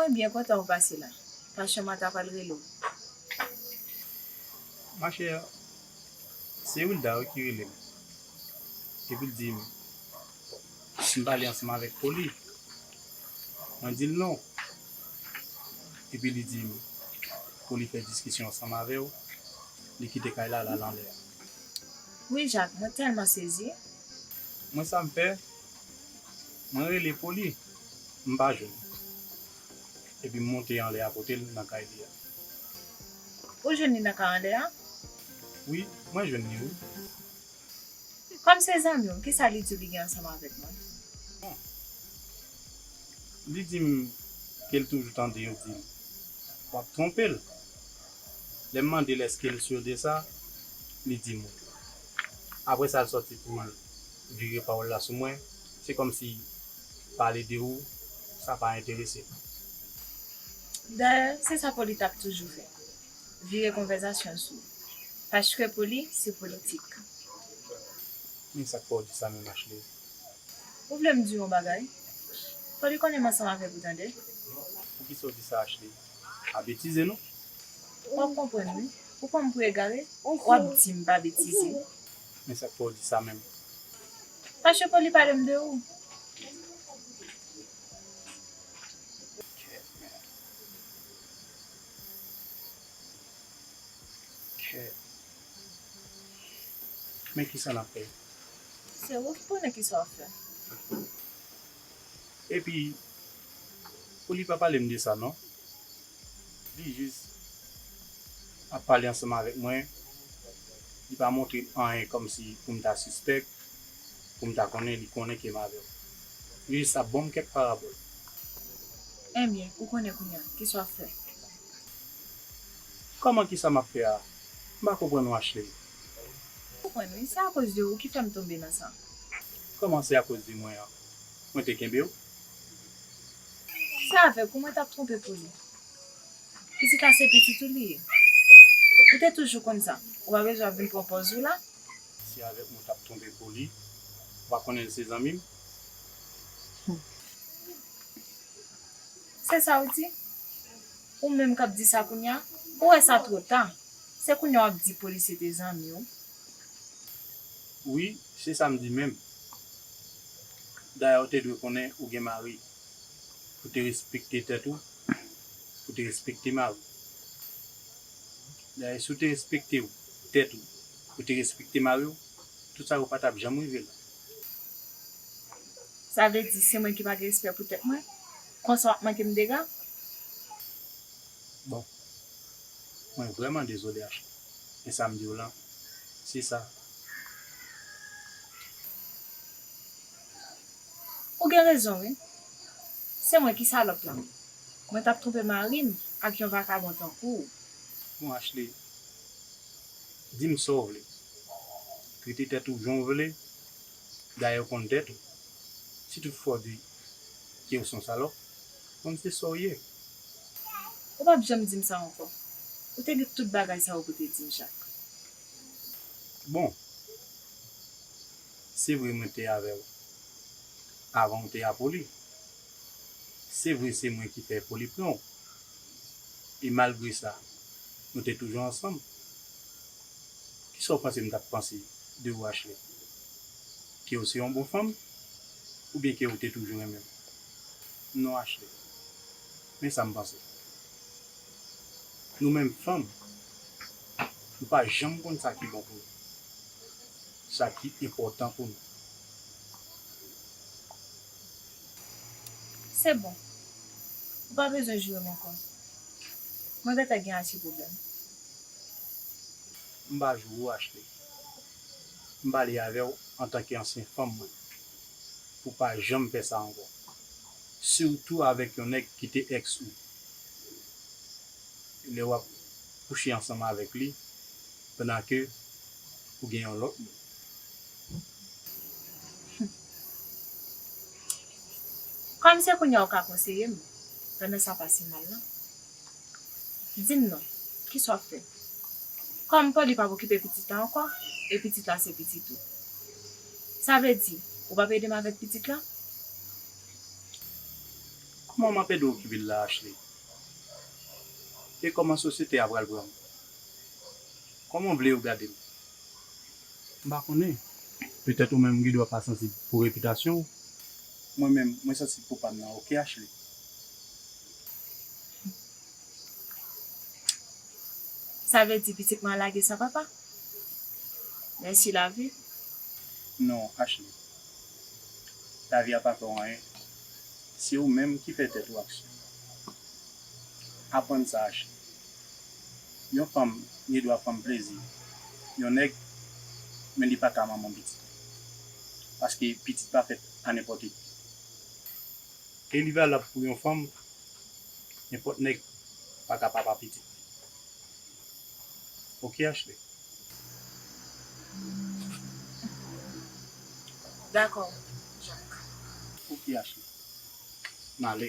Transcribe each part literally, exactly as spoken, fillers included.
Mwen byen kontan ou pase la. Pastè Martha pral rele w. Machè, se Wilda wi ki rele m. Epi l di m si m pale ansanm avèk Poli. Mwen di l non. Epi li di m pou li fè diskisyon ansanm avè w, li kite kay la, l al anlè a. Wi, Jak, mwen tèlman sezi. Mwen sa m fè, mwen rele Poli, m pa jwenn. Epi m monte anlè a kote l nan kay li a. Ou jwenn li nan kay anlè a? Wi, mwen jwenn li wi. Kòm se zanmi w, kisa li di w li gen ansanm avèk mwen? Bon, li di m ke l toujou tande yo di l w ap twonpe l. Lè m mande l èske l si de sa, li di m wi. Apre sa, l sòti pou l vire pawòl la sou mwen. Se kòmsi pale de ou, sa pa enterese l. Dayè, se sa Poli t ap toujou fè. Vire konvèsasyon sou ou. Paske Poli, se politik. Men sa k fè w di sa menm, Ashley? Ou vle m di w yon bagay? Poli konnen m ansanm avèk ou, tande. Poukisa w di sa, Ashley? Pa betize non. W ap konprann wi. Ou pran m pou egare, w ap di m pa betize. Men sa k fè w di sa menm? Paske Poli pale m de ou. Kèt, men. Kèt. Men kisa n ap fè? Se ou ki konnen kisa w ap fè. Epi, Poli pa pale m de sa non. Li jis ap pale ansanm avèk mwen. Li pa montre m anyen kòmsi pou m ta sispèk, pou m ta konnen li konnen ke m avè w. Li jis ap ban m kèk parabòl. Enbyen, ou konnen kounye a, kisa w ap fè? Kòman kisa m ap fè a? M pa konprann ou, Ashley. Ou konprann wi, se akoz de ou ki fè m tonbe nan sa. Kòman se akoz de mwen an? Mwen te kenbe w? Se avèk ou mwen t ap twonpe Poli. Pitit la se pitit ou li ye. Ou te toujou konn sa. Ou pa bezwen ap vin pran pòz ou la. Si avèk mwen w t ap twonpe Poli, ou pa konnen l se zanmi m? Se sa w di? Ou menm k ap di sa kounye a? Ou wè sa twò ta. Se kounye a w ap di Poli se te zanmi w? Wi, se sa m di menm. Dayè, ou te dwe konnen ou gen mari. Ou te respekte tèt ou, ou te respekte mari w. Dayè, si w te respekte w, tèt ou, ou te respekte mari w, tout sa yo pa t ap janm rive la. Sa vle di se mwen ki pa gen respè pou tèt mwen? Konsa w ap manke m dega? Bon, mwen vrèman dezole, Ashley. Men sa m di w lan, se sa. Ou gen rezon wi. Se mwen ki salòp lan. Mwen t ap twonpe mari m ak yon vakabon tankou w. Bon, Ashley, di m sa w vle. Trete tèt ou jan w vle. Dayè, ou konn tèt ou. Si toutfwa w di ke w se yon salòp, bon, se sa w ye. Ou p ap janm di m sa ankò. Ou te gen tout bagay sa yo pou te di m, Jak. Bon, se vre mwen te avè w avan w te a Poli. Se vre se mwen ki fè Poli pran w. E malgre sa, nou te toujou ansanm. Kisa w panse m t ap panse de ou, Ashley? Ke w se yon bon fanm? Oubyen ke w te toujou renmen m? Non, Ashley. Men sa m panse. Nou menm fanm, nou pa janm konn sa ki bon pou nou, sa ki enpòtan pou nou. Se bon. Ou pa bezwen joure m ankò. Mwen gentan gen ase pwoblèm. M pa joure w, Ashley. M pale avè w antanke ansyen fanm mwen. Pou w pa janm fè sa ankò. Sitou avèk yon nèg ki te èks ou. Lè w ap kouche ansanm avèk li, pandan ke ou gen yon lòt moun. Kòm se kounye a ou ka konseye m, pandan sa pase mal lan. Di m non, kisa w ap fè? Kòm Poli p ap okipe pitit la ankò, e pitit la se pitit ou. Sa vle di, ou p ap ede m avèk pitit la? Kòman m ap ede w okipe l la, Ashley? E kòman sosyete a pral pran m? Kòman w vle yo gade m? M pa konnen. Petèt ou menm ou gen dwa pa sansib pou repitasyon w. Mwen menm, mwen sansib pou pa m nan, oke, Ashley? Sa vle di pitit mwen lage san papa? Mèsi lavi. Non, Ashley. Lavi a pa fè w anyen. Se ou menm ki fè tèt ou aksyon. Aprann sa, Ashley. Yon fanm gen dwa fè yon plezi yon nèg, men li pa ka manman pitit. Paske pitit pa fèt a nenpòt ki. E li valab pou yon fanm, nenpòt nèg pa ka papa pitit. Oke, Ashley? Dakò, Jack. Oke, Ashley. M ale.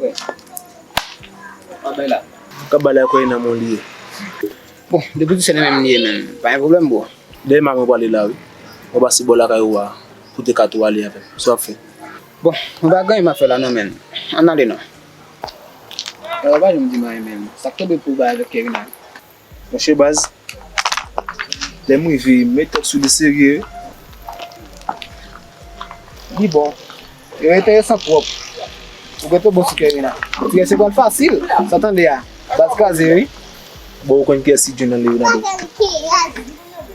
Frè, w ap bay la? M ka bay la, kwè nan men w li ye. Bon, depi tou se nan men m li ye, menm pa gen pwoblèm, bro. Dèyè m a mwen prale la, wi. Mwen pase bò lakay ou a, pou te ka tou ale avè m. Sa w ap fè? Bon, mwen pa gen anyen m ap fè la, non, menm. Ann ale, non. Ou pa janm di m anyen, menm. Sa k tonbe pou w bay avèk Kerina? Monchè baz, lè m rive, m met tèt sou li serye. Li bon. Yo enteresan twòp. Ou gentan bon sou Kerina. Ti se pral fasil. Sa tande a. Baz kraze, wi. Bon, ou konn kiyès ki John nan Leonardo?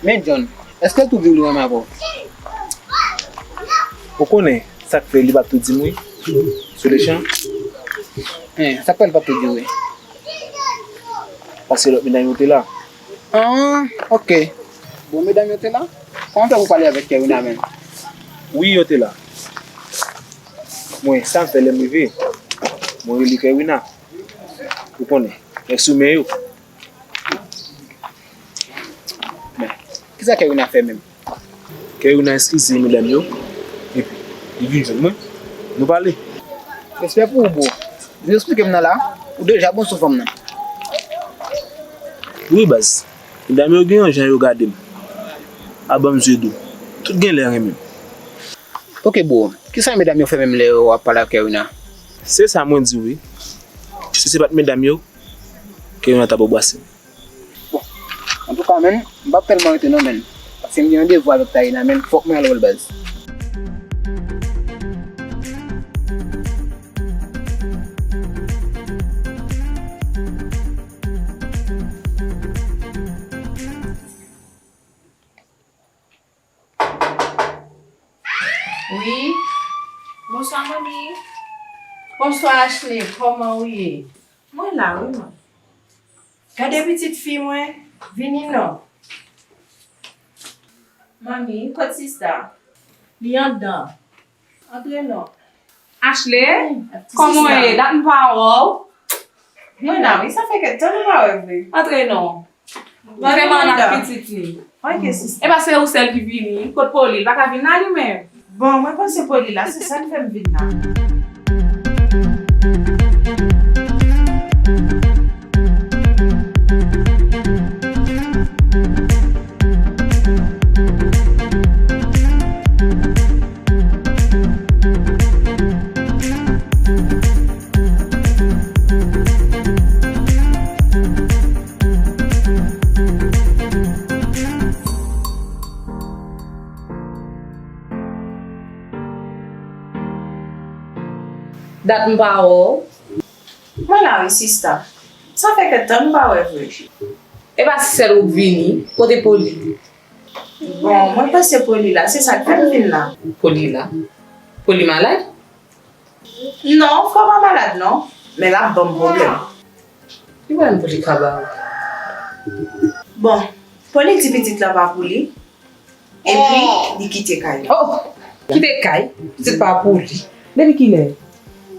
Men John, èske l tou di w li renmen avè w? Ou konnen, sa k fè li pa t tou di m wi. Sou lechan. Hein, sa k fè li pa t tou di w wi? Paske lòt medam yo te la. Ah, ok. Bon, medam yo te la? Kòman fè pou pale avèk Kerina menm? Wi, yo te la. Mwen, sa m fè lè m rive, mwen rele Kerina. Ou konnen, nèg sou men yo. Men, kisa Kerina fè menm? Kerina eskize medam yo, epi li vin jwenn mwen, nou pale. Respè pou ou, bro. Vin eksplike m nan la, ou deja bon sou fanm nan. Wi, baz. Medam yo gen yon jan yo gade m. A ban m zye dou. Tout genlè renmen m. Ok, bro. Kisa medam yo fè menm lè w ap pale ak Kerina? Se sa mwen di w wi. Si se pa t medam yo, Kerina t ap anbrase m. Bon, antouka, menm, m p ap tèlman rete non, menm. Paske m gen yon devwa avèk Taina, menm, fòk mwen al wè l, baz. Wi. Bonswa, manmi. Bonswa, Ashley. Kòman ou ye? Mwen la, wi, manmi. Gade pitit fi mwen. Vini non. Manmi, kot sista? Li anndan. Antre non. Ashley, kòman w ye? Dat m pa wè w. Mwen la wi, sa fè kèk tan nou pa wè vre. Antre non. Mwen vrèman anndan ak pitit li. Ok, sista. E pa se ou sèl ki vini, kot Poli, li pa ka vin la li menm. Bon, mwen panse Poli la, se sa k fè m vin la. Dat m pa wè w. Mwen la wi, sista. Sa fè kèk tan nou pa wè vre. E pa sèl ou k vini, kote Poli? Bon, mwen panse Poli la, se sa k fè m vin la. Poli la? Poli malad? Non, frè pa malad non, men l ap ban m pwoblèm. Ki pwoblèm Poli ka ba w? Bon, Poli di pitit la pa pou li, epi li kite kay la. Oh! Kite kay? Pitit pa pou li. Depi kilè?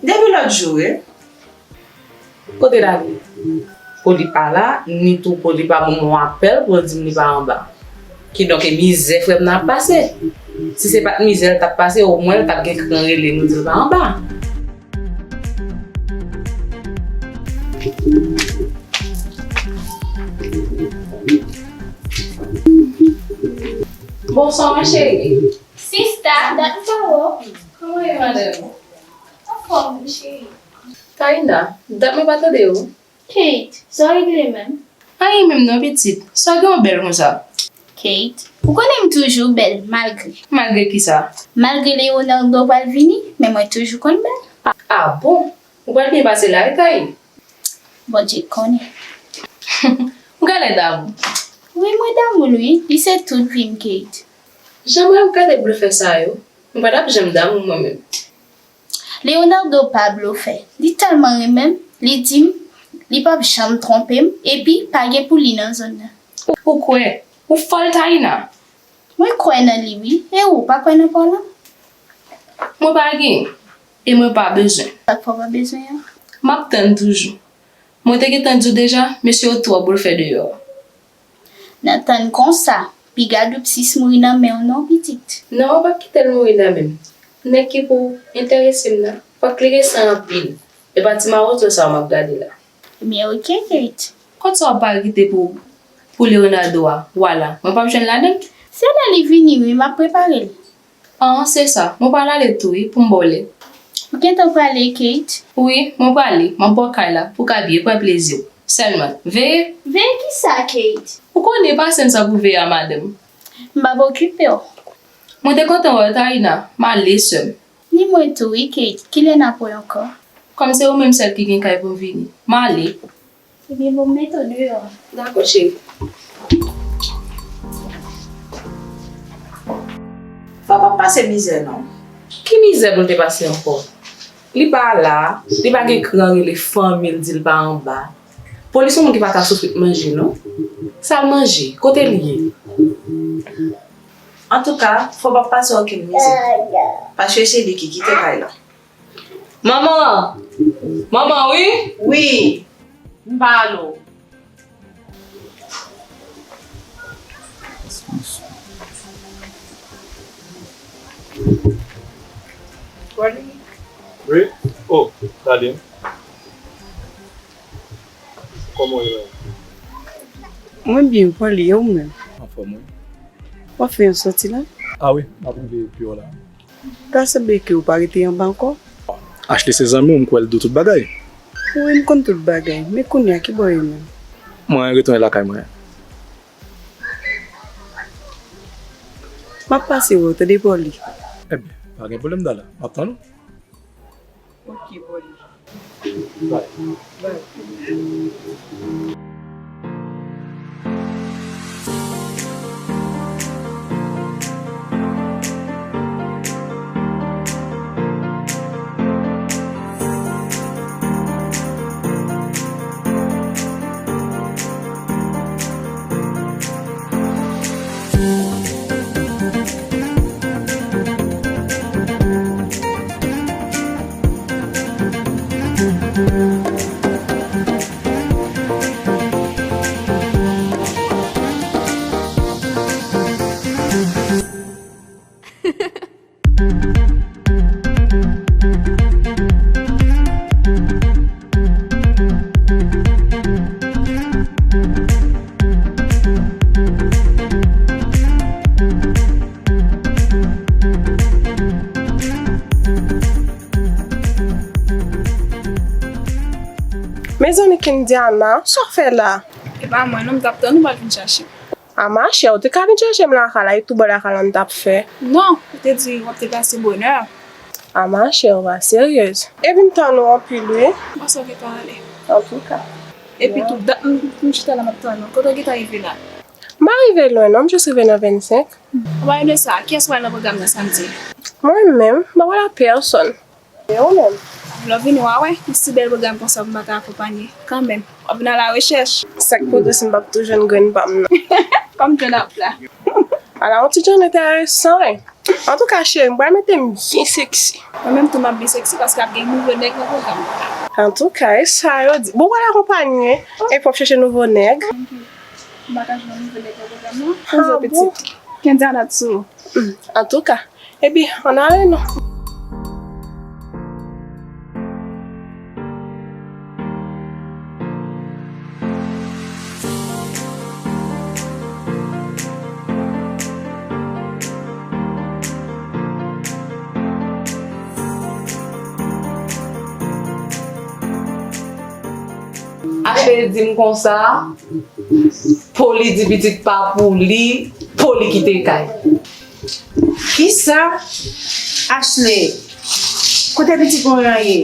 Depi lòt jou wi. Kote l ale? Poli pa la, ni tou Poli pa ban mwen yon apèl pou l di m li pa anba. Kidonk, e mizè frè m nan ap pase. Si se pa t mizè l t ap pase, omwen l t ap gen kran rele nou di l pa anba. Bonswa, ma chérie. Sista, dat m pa wè w. Kòman w ye, madanm? Anfòm wi, cheri. Taina, dat mwen pa tande w. Kate, sa w regle menm? Anyen menm non, pitit. Sa w gen w bèl konsa? Kate, ou konnen m toujou bèl, malgre. Malgre kisa? Malgre Leonardo pral vini, men mwen toujou konn bèl. Ah bon? Ou pral byen pase la, wi, Taina? Bondye konnen. Ou genlè damou. Wi, mwen damou l, wi. Li se tout vi m, Kate. Jan m wè w gade blofè sa yo, m pa t ap janm damou mwen menm. Leonardo pa blofè. Li tèlman renmen m, li di m li p ap janm twonpe m, epi pa gen pou li nan zòn nan. Ou, ou kwè? Ou fòl, Taina! Mwen kwè nan li wi, e ou pa kwè nan pa w lan? Mwen pa gen, e mwen pa bezwen. Sa k fè w pa bezwen an? M ap tann toujou. Mwen te gentan di w deja, mesye yo twò blofè deyò a. Nan tann konsa, piga doub sis mouri nan men w non, pitit. Non, w p ap kite l mouri nan men m. Nèg ki pou enterese m nan, fòk li resan anpil. E pa ti mawozo sa a w m ap gade la. Ebyen, oke, Kate. Kont sa w pral kite pou, pou Leonardo a, wa la, mwen p ap jwenn ladan l? Se lè li vini, wi, m ap prepare l. An, se sa, mwen pral ale tou, wi, pou m ba w lè. Ou gentan prale, Kate? Wi, mwen prale, m ap ba w kay la, pou w ka byen pran plezi w. Sèlman, veye. Veye kisa, Kate? Ou konnen pa sèn sa pou veye a, madanm. M p ap okipe w. Mwen te kontan wè w, Taina, m ale, sè m. Ni mwen tou, wi, Kate. Kilè n ap wè ankò? Kòm se ou menm sèl ki gen kay pou m vini, m ale. Ebyen, bon, m mete w deyò. Dakò, cheri. Fò w p ap pase mizè, non. Ki mizè pou l te pase ankò? Li pa la, li pa gen kran rele fanmi l di l pa anba. Polis se yon moun ki pa ka soufri manje, non. Sa l manje? Kote l ye? Antouka, fò w p ap pase okenn mizè. Paske se li ki kite kay la. Manman! Manman, wi! Wi! M pa ale w. Wi? Oh, Darline. Kòman w ye la? Mwen byen, Paulie, e ou menm? Anfòm, wi. W ap fè yon sòti la? Ah wi, m ap rive pi w la. Ta sanble ke ou pa rete anba ankò? Ashley se zanmi w, m kwè l di w tout bagay. Wi, m konn tout bagay, men kounye a ki bò w ye menm? Mwen retounen lakay mwen. M ap pase wè w, tande, Paulie. Ebyen, pa gen pwoblèm, Darline, m ap tann ou. Ok, Paulie. Bye. Bye. Mezanmi, Kendiana, sa w fè la? E pa mwen non, m t ap tann ou pa t vin chache m. A machè, ou te ka vin chache m lakay la, e tou bò lakay la m t ap fè. Non, ou te di w ap deplase bonè. A machè, ou pa seryez. Epi m tann ou anpil, wi. M panse w gentan ale. Antouka. Epi tou, dat m, m chita la m ap tann ou. Kote w gentan rive la? M pa rive lwen non, m jis rive nan vennsenk. Anpale de sa, kiyès pral nan pwogram nan samdi? Mwen menm, m pa pral ak pèsonn. E ou menm? Lè w vini w a wè, yon si bèl pwogram konsa pou m pa ta akonpanye. Kanmenm, w ap vin alarechèch. Sa k pou di si m p ap tou jwenn grenn pa m nan? Kòm jwenn ap la. Ala yon ti jan enteresan, wi. Antouka, cheri, m pral mete m byen seksi. Mwen menm tou, m ap byen seksi paske ap gen nouvo nèg nan pwogram nan. Antouka, e sa yo di. Bon, w pral akonpanye, epi w ap chèche nouvo nèg. M pa ka jwenn nouvèl de pwogram nan. Poze pitit. Kendy a dat sou ou. Antouka, epi, ann ale non. Ashley di m konsa, Poli di pitit pa pou li, Poli kite kay. Kisa? Ashley, kote pitit mwen an ye?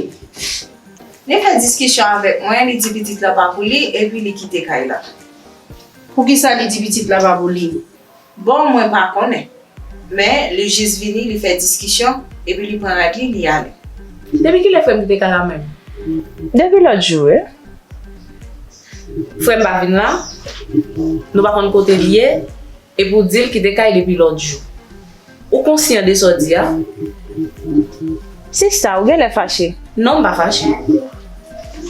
Li fè diskisyon avèk mwen, li di pitit la pa pou li, epi li kite kay la. Poukisa li di pitit la pa pou li? Bon, mwen pa konnen. Men, li jis vini, li fè diskisyon, epi li pran rad li, li ale. Depi kilè frè m kite kay la menm? Depi lòt jou, wi. Frè m pa vin la, nou pa konn kote li ye, epi w di l kite kay depi lòt jou. Ou konsyan de sa w di a? Sista, ou genlè fache. Non, m pa fache.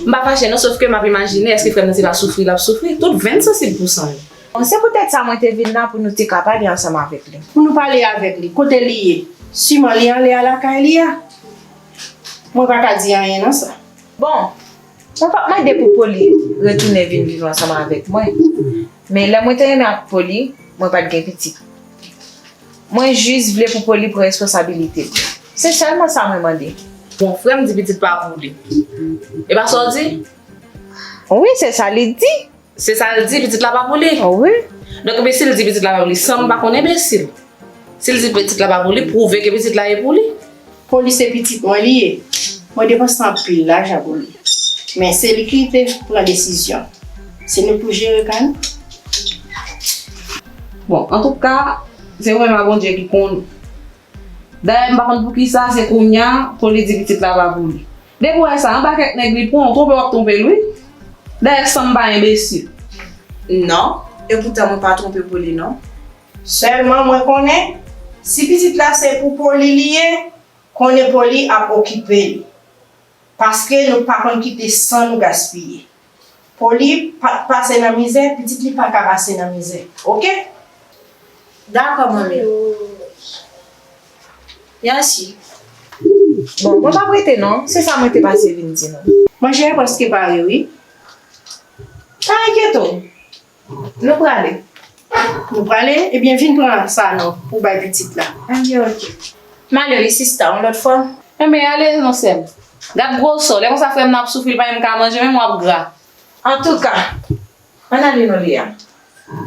M pa fache non, sòf ke m ap imajine, èske frè m nan se pa soufri l ap soufri? Tout venn sansib pou san yo. Bon, se poutèt sa mwen te vin la pou nou te ka pale ansanm avèk li. Pou nou pale avèk li, kote li ye? Siman li anlè a lakay li a. Mwen pa ka di anyen nan sa. Bon, mwen p ap mande pou Poli retounen vin viv ansanm avèk mwen. Men lè mwen te renmen ak Poli, mwen pa t gen pitit. Mwen jis vle pou Poli pran responsabilite l. Se sèlman sa mwen mande. Bon, frè m di pitit pa pou li. E pa sa w di? Wi, se sa li di. Se sa l di, pitit la pa pou li? Wi. Donk, epi si l di pitit la pa pou li, san m pa konn enbesil. Si l di pitit la pa pou li, pwouve ke pitit la e pou li. Poli se pitit mwen li ye. Mwen depanse anpil lajan pou li. Men se li ki te pran desizyon. Se nou pou jere ka nou. Bon, antouka, se ou menm ak Bondye ki konn. Dayè, m pa konn poukisa, se kounya, Poli di pitit la pa pou li. Depi w wè sa, anba kèk nèg li pran, w twonpe w ap twonpe l, wi. Dayè, san m pa enbesil. Non, epoutan mwen pa twonpe Poli, non. Sèlman mwen konnen, si pitit la se pou Poli li ye, konnen Poli ap okipe li. Paske nou pa konn kite san nou gaspiye. Poli pa t pase nan mizè, pitit li pa ka pase nan mizè. Oke? Dakò, manmi. Yansi. Bon, mwen p ap rete non, se sa mwen te pase vin di nou. Manje a prèske pare, wi. Pa enkyete w. Nou prale. Nou prale? Ebyen, vin pran sa non, pou bay pitit la. Ebyen, oke. M ale wi, sista, yon lòt fwa. Enben, ale non, sè m. Gad gwosè w, lè konsa frè m nan ap soufri, li pa menm ka manje, menm w ap gra. Antouka, ann ale non, Leya.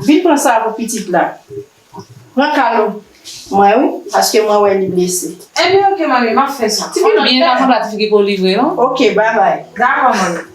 Vin pran sa pou pitit la. Pran kalo mwen wi, paske mwen wè li blese. Ebyen, oke, manmi, m ap fè sa. Ti fi byen ka sanble a ti fi ki poli vre, non? Oke, babay. Dakò, manmi.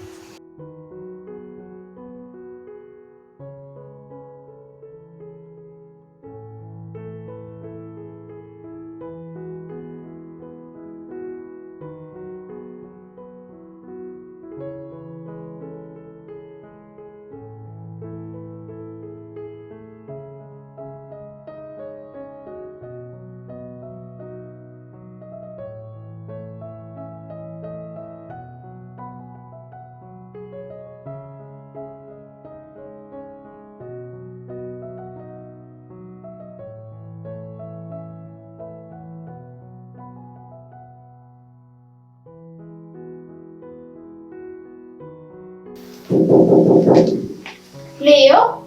Leo?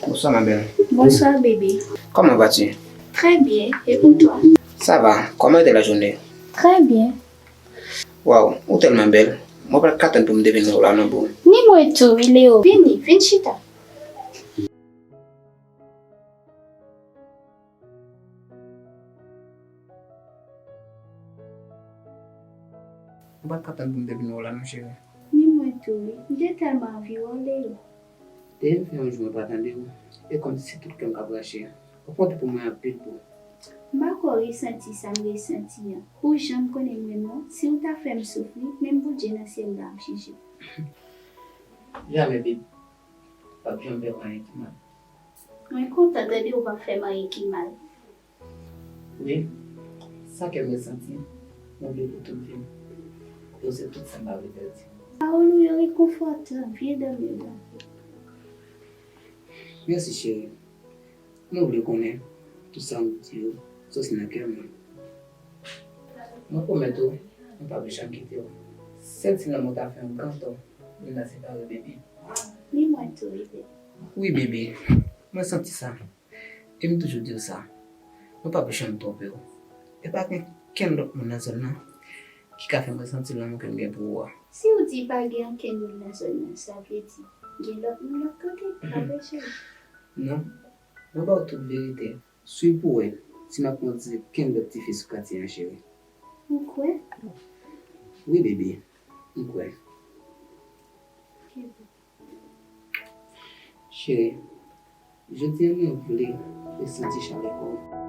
Bonsoir, ma belle. Bonsoir, bébé. Comment vas-tu? Très bien. Et pour toi? Ça va. Comment était la journée? Très bien. Waw, ou tèlman bèl. Mwen pa t ka tann pou m te vin wè w la non, boo. Ni mwen tou, wi, Leo. Vini, vin chita. Mwen pa t ka tann pou m te vin wè w la non, cheri. Ni mwen tou, wi. M te tèlman anvi wè w, Leo. Dèyè m fè yon jou mwen pa tande w, e kòmsi tout kè m ap rache. Ou konte pou mwen anpil, boo. M pa kwè w resanti sa m resanti an. Ou janm konnen m renmen w, si w ta fè m soufri, menm Bondye nan syèl la ap jije w. Jamè, baby. W ap janm fè m anyen ki mal. Mwen kontan tande w p ap fè m anyen ki mal. Wi, sa kè m resanti, mwen vle pou tout vi m. E w se tout sa m pa vle pèdi. Pawòl ou yo rekonfòtan, vye dòmi w la. Mèsi, cheri. Mwen vle konnen tout sa m di yo soti nan kè mwen. Mwen pwomèt ou, mwen p ap janm kite w. Sèl si lanmou ta fè yon gran tò, nou ta separe, baby. Ni mwen tou, wi, baby. Wi, baby. Mwen santi sa. E m toujou di w sa. Mwen p ap janm twonpe w. E pa gen kenn lòt moun nan zòn nan ki ka fè mwen santi lanmou ke m gen pou ou a. Si w di pa gen ankenn moun nan zòn nan, sa vle di gen lòt moun lòt kote, pa vre, cheri? Non. Mwen ba w tout verite. Swiv pou w wè si m ap mande kenn lòt tifi sou katye a, cheri. Ou kwè? Wi, baby. M kwè. Ke bon. Cheri, jodi a mwen vle resanti chalè kò w.